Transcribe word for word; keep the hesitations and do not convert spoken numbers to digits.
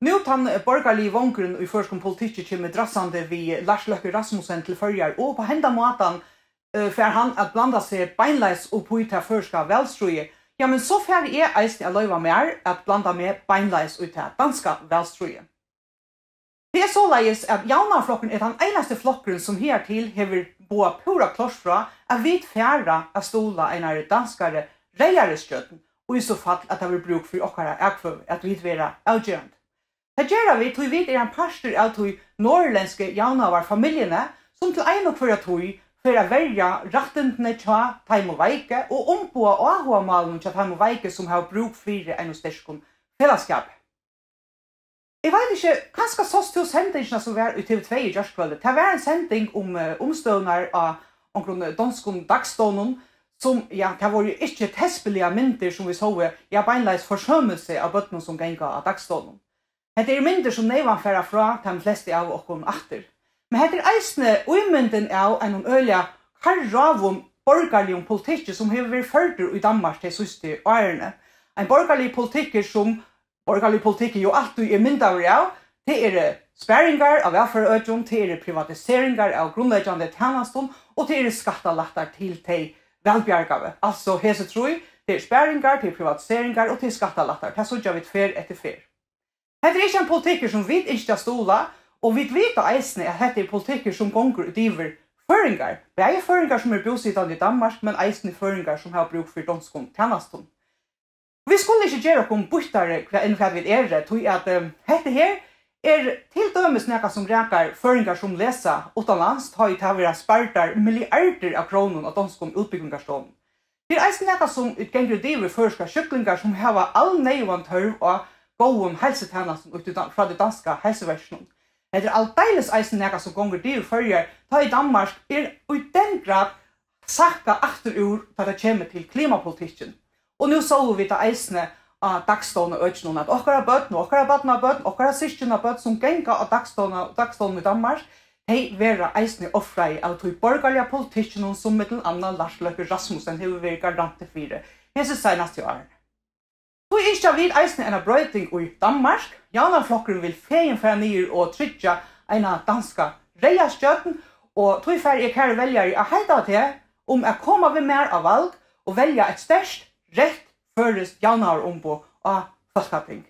Nú tann, eh, borgarligi vongurin í føroyskum politikki kemur drassandi við Lars Løkke Rasmussen til Føroyar, og upp á henda mátan, eh, fær hann at blanda seg beinleiðis upp í tað føroyska valstríðið. Ja, men so fari eg eisini at loyva mær at blanda meg beinleiðis í tað danska valstríðið. Tað er soleiðis, at Javnaðarflokkurin er tann einasti flokkurin, sum higartil hevur boðað púra klárt frá, at vit fara at stuðla einari danskari reyðari stjórn, í so fall, at tað verður brúk fyri okkara atkvøðu, at vit verða avgerandi. Tað gera vit, tí vit eru ein partur av tí norðurlendsku javnaðarfamiljuni, sum til eina og hvørja tíð fer at verja rættindini hjá teimum veiku og umboða áhugamálini hjá teimum veiku, sum hava brúk fyri einum sterkum felagsskapi. Eg veit ikki, kanska sást tú sendingina, sum var í T V tvey í gjárkvøldið. Tað var ein sending um, eh, umstøðurnar á onkrum, eh, donskum dagstovnum, sum, ja, tað vóru ikki tespiligar myndir, sum vit sóu, ja, beinleiðis forsømilsi av børnum, sum ganga á dagstovnum. Hetta eru myndir, sum neyvan fara frá teimum flestu av okkum aftur. Men hetta er eisini ímyndin av einum øgiliga karráðum borgarligum politikki, sum hevur verið førdur í Danmark tey síðstu árini. Ein borgarligur politikkur, sum borgarligur politikkur jú altíð er myndaður av, tað eru sparingar á vælferðarøkjum, tað eru privatiseringar av grundleggjandi tænastum, og tað eru skattalættar til tey vælbjargaðu. Altso, hesi trý, tað eru sparingar, tað eru privatiseringar og tað eru skattalættar. Tað síggja vit ferð eftir ferð. Hetta er ikki ein politikkur, sum vit ynskja at stuðla, og vit vita eisini, at hetta er politikkur, sum gongur út yvir føroyingar. Bæði føroyingar, sum eru búsitandi í Danmark, men eisini føroyingar, sum hava brúk fyri donskum tænastum. Vit skulu ikki gera okkum býttari, hva, enn hvat vit eru, tí at, eh, hetta her er til dømis nakað, sum rakar føroyingar, sum lesa uttanlands, tá ið tað verða spardar milliardir av krónum á donskum útbúgvingarstovnum. Tað er eisini nakað, sum gongur út yvir føroyskar sjúklingar, sum hava alneyðugan tørv á góðum heilsutænastum úti í dan-, frá tí danska heilsuverkinum. Hetta er aldeilis eisini nakað, sum gongur út yvir Føroyar, tá ið Danmark er í den grad sakkað aftur úr, tá tað kemur til klimapolitikkin. Og nú sóu vit tað eisini á dagstovnaøkinum, at okkara børn og okkara barnabørn, okkara systkinabørn, sum ganga á dagstovna-, dagstovnum í Danmark, tey verða eisini ofraði av tí borgarliga politikkinum, sum millum annað Lars Løkke Rasmussen hevur verið garanti fyri hesi seinastu árini. Tí ynskja vit eisini eina broyting í Danmark. Javnaðarflokkurin vil fegin fara niður og tryggja eina danska reyða stjórn, og tí fari eg, kæru veljari, at heita á teg um at koma við mær á val og velja eitt sterkt, reytt føroyskt javnaðarumboð á Fólkating.